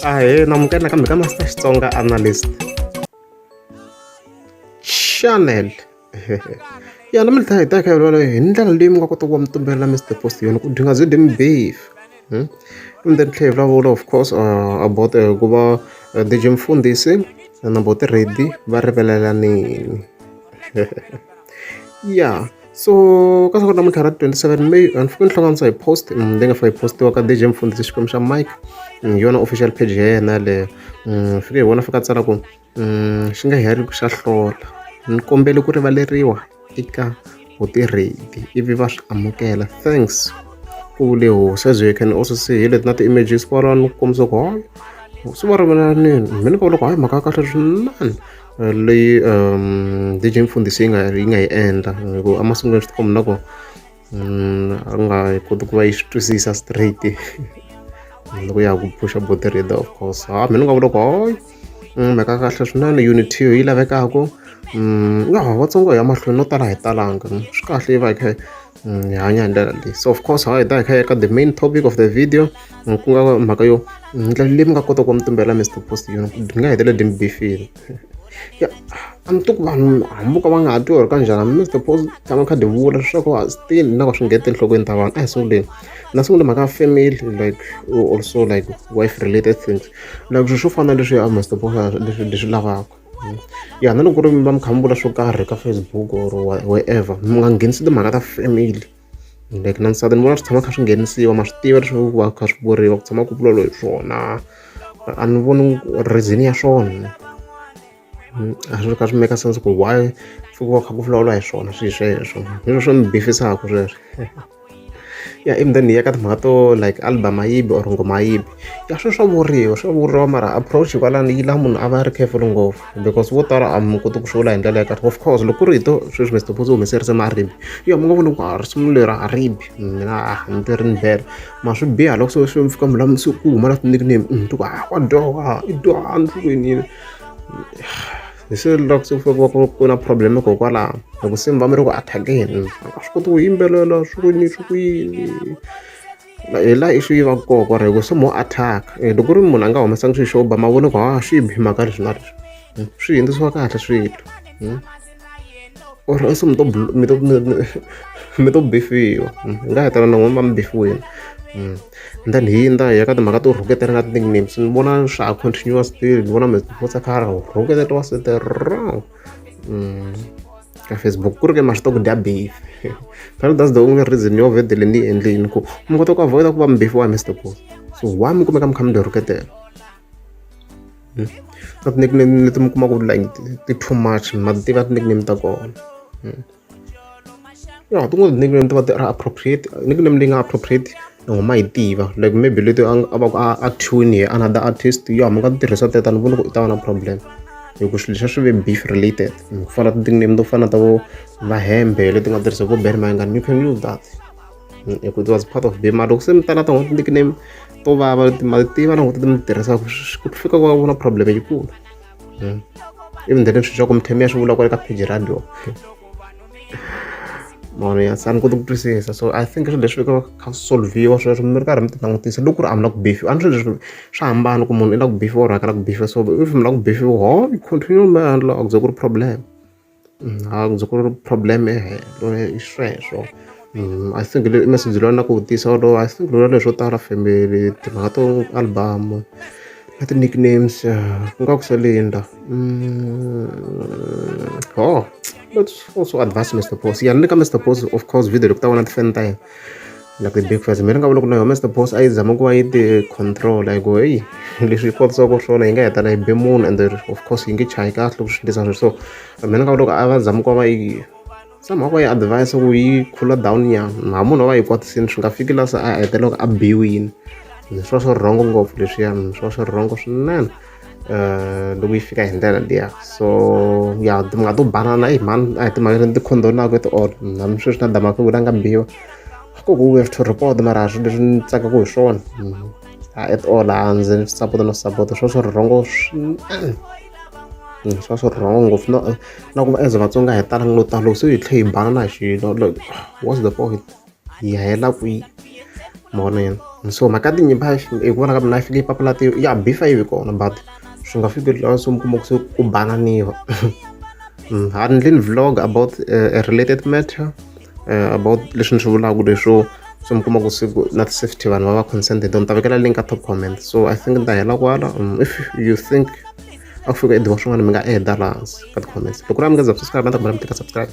Ahee namukela nakambe ka Master Xitsonga Analyst Channel. Ya namuntlha hi ta hi kha hi vulavula hi ndlela leyi mi nga kota ku va mi tumbelela Mister Post yona ku dyi nga byi dyi mi beef. And then tlhela hi vulavula of course about ku va DJ Mfundhisi na Buti Ready va rivelelanini. Ya so ka siku ra namuntlha ra 27 May ni fike ni hlanganisa hi post leyi nga fika yi post-iwa ka DJ Mfundhisi Xikwembu xa Mike hi yona official page ya yena yaleyo. Fike hi vona a fika a tsala ku xi nga heri xa hlola ni kombela ku rivaleriwa eka Buti Ready ivi va swi amukela thanks ku vule hosi. As you can also see hi leti na ti-images kwalano ku kombisa ku hayi se va rivalelanini mina ni vona ku hayi mhaka ya kahle swinene leyi DJ Mfundhisi yi nga yi endla hi ku emasungulweni swi tikomba na ku a nga koti ku va yi swi twisisa straight loko ya ha ku phusha Buti Ready of course. Ha mina ni nga vula ku hayi mhaka ya kahle swinene unity yi lavekaka ya Vatsonga hi ya mahlweni no tala a hi talanga swi kahle yi va hi kha hi hanya hi ndlela leyi. So of course ha hi ta hi kha hi ya ka the main topic of the video ku nga mhaka yo ndlela leyi mi nga kota ku va mi tumbela Mister Post yona ku nga hetelela byi mi bifile. Ya a ni tivi ku vanhu hambi vo ka va nga ha twi or kanjhani Mister Post tshama kha dyi vula leswaku still na ku swi ngheni enhlokweni ta vanhu. A hi sunguleni na sungula mhaka ya family, like also like wife related things, like swilo swo fana na leswi a Mister Post leswi leswi lavaka. Ya na loko ku ri mi va mi kha mi vula swo karhi ka Facebook or wherever, mi nga nghenisi timhaka ta family like na nsati. Ni vona swi tshama kha swi nghenisiwa, ma swi tiva leswaku ku va kha swi vuriwa ku tshama ku vulavuriwa hi swona. A ni voni reason ya swona, a swi kha swi make sense ku why ku va kha ku vulavuriwa hi swona swilo sweswo. Hi swona swi ni bifisaka sweswo. Ya, ivi then hi ya ka timhaka to like album a yi bi or nghoma a yi bi. Ya, sweswo swa vuriwa, swa vuriwa, mara approach kwalano yi lava munhu a va a ri careful ngopfu because vo tala a mi koti ku swi vula hi ndlela ya kahle. Of course, loko ku ri hi to sweswi Mister Post u humese risimu a ri bi, ya mi nga voni ku a risimu leri a ri bi, mina a ni twi ri ni bela. Mara swi biha loko se swi fika mi la se ku huma na ti-nickname ti ku a wa dyoha, i dyoha enhlokweni yini. Se loko se ku fika ku va ku na problem hikokwalaho loko se mi va mi ri ku attack-eni, a swi koti ku yimbelela, swi ku yini, swi ku yini, hi laha issue yi va kona kwala hi ku se mo attack. Loko ku ri munhu a nga humesangi xilo xo ba, ma vona ku ha swi bi mhaka leswi na leswi swi hundzisiwa kahle swilo or else mi to bifiwa, hi nga hetelela na n'wina va mi bifiwile. And then hi hundza hi ya ka timhaka to rhuketela na ti-nicknames. Ni vona swa ha continue still, ni vona Mister Post a kha a rhuketeriwa strong ka Facebook, ku ri ke ma swi tiva ku dya beef. Phela that's the only reason yo video leyi ni yi endlini ku mi kota ku avoid ku va mi bifiwa hi Mister Post. So why mi kumeka mi kha mi dyi rhuketela na ti-nickname leti mi kumaka like ti too much? Ma ti tiva ti-nickname ta kona. Ya, tin'wana ti-nickname ti va ti ri appropriate, nickname leyi nga appropriate na ma yi tiva, like maybe leti a va ku a thyiwini hi another artist. Ya, mi nga ti tirhisa teto, a ni voni ku i ta va na problem hi ku swilo leswiya swi ve beef related. Ku fana na ti-nickname to fana na ta vo Vahembe leti nga tirhisiwa vo Benny Mayengani, you can use that hi ku it was part of beef. Mara loko se mi tala tin'wana ti-nickname to vava leti ma ti tiva na ku ti mi tirhisaka, ku fika ku va na problem yikulu. Even then swilo swa ku mi tlhela mi ya swi vula kwale ka page ra yona mona ya se a ni koti ku twisisa. So I think swilo leswi ka kha swi solve-iwa sweswo mi ri karhi mi ti langutisa loko ku ri a mi la ku bifiwa. A ni swilo leswi swa hambana ku munhu i la ku bifiwa or a nga la ku bifiwa. So if mi la ku bifiwa, ho continue mi endla, a ku ze ku ri problem, a ku ze ku ri problem ehelo i sweswo. I think i message lowu na ku vutisa wolowo. I think lolo leswo tala family, timhaka to album na ti-nicknames, ku nga ku se linda. Oh, let's also advise Mr Post. Ya, ni le ka Mr Post of course video loko ta vona ti-fan ta yena, like the big fans. Mina ni nga vula ku na yona Mr Post a yi zama ku va yi ti control hi ku heyi leswi yi kotisaka swona yi nga hetelela yi be munhu and of course yi nge chayi kahle loko swi endlisa sweswo. So mina ni nga vula ku a va zama ku va yi somehow va yi advise ku yi cool down nyana, ha munhu a va yi kwatisini, swi nga fiki la se a hetelela a biwini. Swi va swi wrong ngopfu leswiya, swi va swi wrong swinene loko yi fika hi ndlela liya. So ya, timhaka to banana eyi mhani, a hi timhaka leti condonaka at all. Hambi sweswi na Damaku la nga biwa ku we have to report, mara a swilo leswi ni tsakaka hi swona at all. A ndzi support no support swo swi wrong swinene, swi va swi wrong ngopfu na ku va as Vatsonga hi tala no tala loko se hi tlhe hi banana hi xilo, like what's the point? Hi hela kwihi? Ma vona yini? So mhaka ya tinyimpi hi ku vona ka mina yi fike yi papalatiwa ya beef a yi vi kona, but swi nga fiki laha se mi kuma ku se ku bananiwa. A ni endleni vlog about a related matter about leswi ni swi vulaka leswo se mi kuma ku siku na ti-safety vanhu va va concerned hi tona. Ni ta vekela link ka top comment. So I think ni ta hela kwala. If you think a ku fika ediwa swin'wana, mi nga add laha hansi ka ti-comments. Loko ku ri a mi nga za subscribe, a ni ta kombela mi tika subscribe.